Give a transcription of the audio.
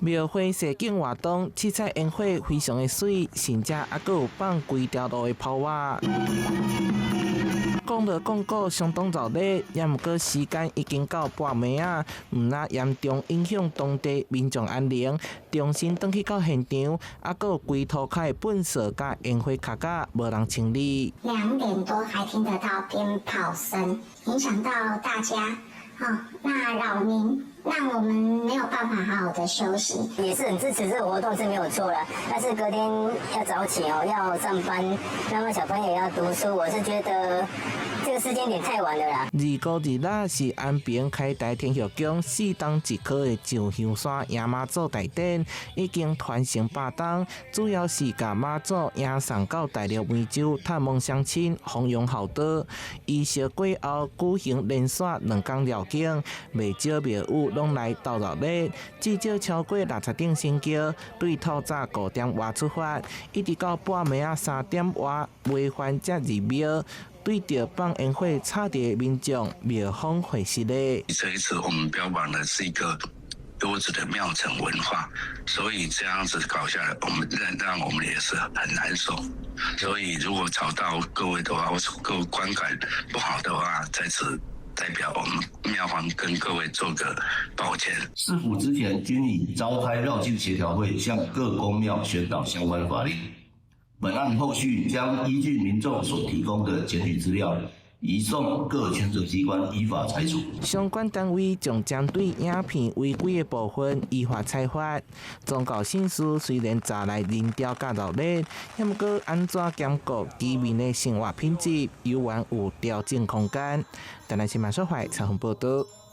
廟會踅景活動，七彩煙火非常的媠，甚至猶閣有放規條路的炮仔。講著講過相當熱鬧，也毋過時間已經到半暝仔，毋但嚴重影響當地民眾安寧，重新轉去到現場，猶閣有規塗跤的糞掃佮煙火殼仔無人清理。 2點多還聽得到鞭炮聲，影響到大家，哦，那擾民，讓我們沒有辦法好好的休息。也是很支持這個活動是沒有錯啦，但是隔天要早起哦，要上班，那麼小朋友也要讀書，我是覺得這個時間點太晚了啦。25日是安平開台天后宮四冬一科的上香山迎媽祖大典，已經傳承100冬，主要是共媽祖迎送到大陸湄洲探望鄉親，弘揚孝道。儀式過後舉行連續2工繞境，袂少廟宇攏來鬥熱鬧，至少超過60頂神轎，對透早5點外出發，一直到半暝仔3點外袂煩才入廟。對著放煙火吵著的民眾，廟方回實咧。這一次我們標榜的是一個優質的廟城文化，所以這樣子搞下來，我們讓我們也是很難受。所以如果吵到各位的話，或是各位觀感不好的話，在此代表我們廟方跟各位做個抱歉。市府之前均已召開繞境協調會，向各宮廟宣導相關法令。本案後續將依據民眾所提供的檢舉資料，移送各權責機關依法裁處。相關單位將針對影片違規的部分依法裁罰。宗教盛事雖然早來人潮佮熱鬧，毋過按怎兼顧居民的生活品質，猶原有調整空間。台南新聞所採訪報道。